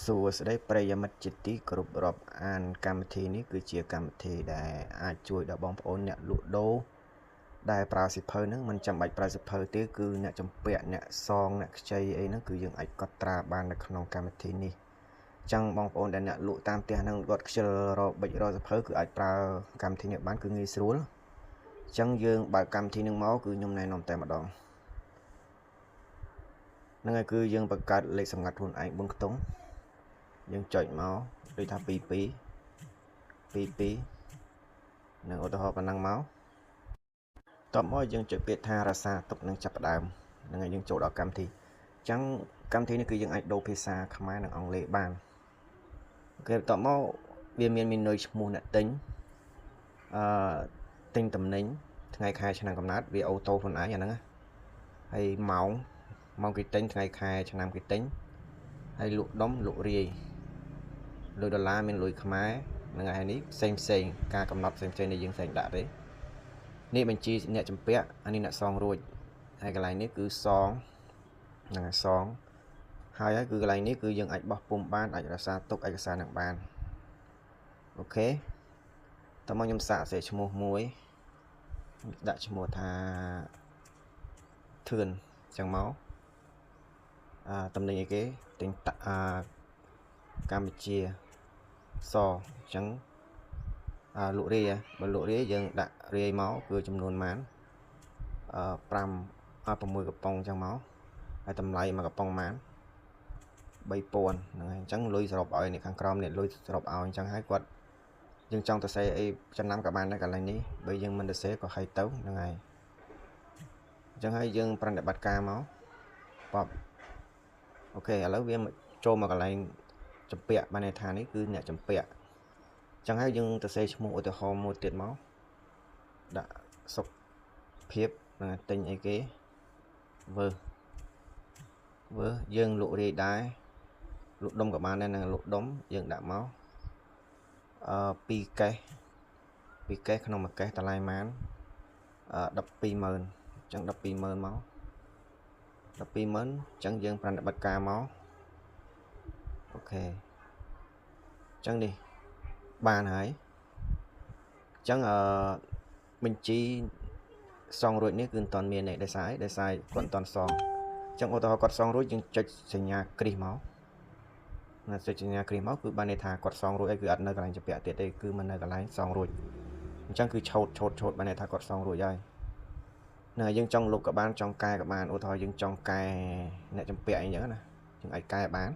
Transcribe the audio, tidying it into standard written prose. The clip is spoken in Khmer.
សួស្តីប្រិយមិត្តជាទីគោរពរាប់អានកម្មវិធីនេះគឺជាកម្មវិធីដែលអាចជួយដល់បងប្អូនអ្នកលក់ដូរដែលប្រើសៀវភៅហ្នឹងមិនចាំបាច់ប្រើសៀវភៅទេគឺអ្នកជំពាក់អ្នកសងអ្នកខ្ចីអីហ្នឹងគឺយើងអាចកត់ត្រាបាននៅក្នុងកម្មវិធីនេះអញ្ចឹងបងប្អូនដែលអ្នកលក់តាមផ្ទះហ្នឹងគាត់ខ្ជិលរកបិចរកសៀវភៅគឺអាចប្រើកម្មវិធីនេះបានគឺងាយស្រួលអញ្ចឹងយើងបើកកម្មវិធីហ្នឹងមកគឺខ្ញុំណែនាំតែម្ដងហ្នឹងហើយគឺយើងបង្កើតលេខសម្ងាត់ខ្លួនឯង4ខ្ទង់យើងចុចមកដូចថា22 22នឹងឧទាហរណ៍ប៉ុណ្ណឹងមកតបមកយើងចុចពាក្យថារក្សាទុកនឹងចាប់ផ្ដើមហ្នឹងហើយយើងចូលដល់កម្មវិធីអញ្ចឹងកម្មវិធីនេះគឺយើងអាចដូរភាសាខ្មែរនិងអង់គ្លេសបាន OK បន្ទាប់មកវាមានមេនុយឈ្មោះអ្នកទិញអឺទិញតំណែងថ្ងៃខែឆ្នាំកំណើតវា auto ខ្លួនឯងអាហ្នឹងណាហើយម៉ោងម៉ោងគេទិញថ្ងៃខែឆ្នាំគេទិញហើយលក់ដុំលក់រាយលុយដុល្លារមានលុយខ្មែរនឹងហើយនេះផ្សេងផ្សេងការកំណត់ផ្សេងផ្សេងដែលយើងផ្សេងដាក់ទេនេះបញ្ជីអ្នកចម្ពាក់អានេះអ្នកសងរួចហើយកន្លែងនេះគឺសងហ្នឹងហើយសងហើយហើយគឺកន្លែងនេះគឺយើងអាចបោះពុំបានអាចរក្សាទុកឯកសារនឹងបាន OK តោះមកខ្ញុំសាកសេឈ្មោះមួយដាក់ឈ្មោះថាធឿនអញ្ចឹងមកអាតំណែងអីគេទិញអាកម្ពុជាសអញ្ចឹងអាលក់រាយបើលក់រាយយើងដាក់រាយមកគឺចំនួនប៉ុន្មានអឺ5អា6កំប៉ុងអញ្ចឹងមកហើយតម្លៃមួយកំប៉ុងប៉ុន្មាន3000ហ្នឹងហើយអញ្ចឹងលុយសរុបឲ្យនេះខាងក្រោមនេះលុយសរុបឲ្យអញ្ចឹងហើយគាត់យើងចង់ទៅសេអីចំណាំក៏បានដែរកន្លែងនេះបើយើងមិនទៅសេក៏ឲ្យទៅហ្នឹងហើយអញ្ចឹងហើយយើងប្រតិបត្តិការមកបប OK ឥឡូវវាចូលមកកន្លែងចម្ពាក់បានន័យថានេះគឺអ្នកចម្ពាក់អញ្ចឹងហើយយើងទៅសេឈ្មោះឧទាហរណ៍មួយទៀតមកដាក់សុខភាពនឹងទិញអីគេវើវើយើងលក់រាយដែរលក់ដុំក៏បានដែរនឹងលក់ដុំយើងដាក់មកអឺ2កេស2កេសក្នុងមួយកេសតម្លៃប៉ុន្មានអឺ120,000អញ្ចឹង120,000មក120,000អញ្ចឹងយើងប្រតិបត្តិការមក OK អញ្ចឹងនេះបានហើយអញ្ចឹងអឺបញ្ជីសងរួចនេះគឺមិនទាន់មានទេដោយសារអីដោយសារគាត់មិនទាន់សងអញ្ចឹងឧទាហរណ៍គាត់សងរួចយើងចុចសញ្ញាគ្រីសមកណាចុចសញ្ញាគ្រីសមកគឺបានន័យថាគាត់សងរួចហើយគឺអត់នៅកន្លែងជំពាក់ទៀតទេគឺមិននៅកន្លែងសងរួចអញ្ចឹងគឺឆោតឆោតឆោតបានន័យថាគាត់សងរួចហើយណាយើងចង់លុបក៏បានចង់កែក៏បានឧទាហរណ៍យើងចង់កែអ្នកជំពាក់អីចឹងណាយើងអាចកែបាន។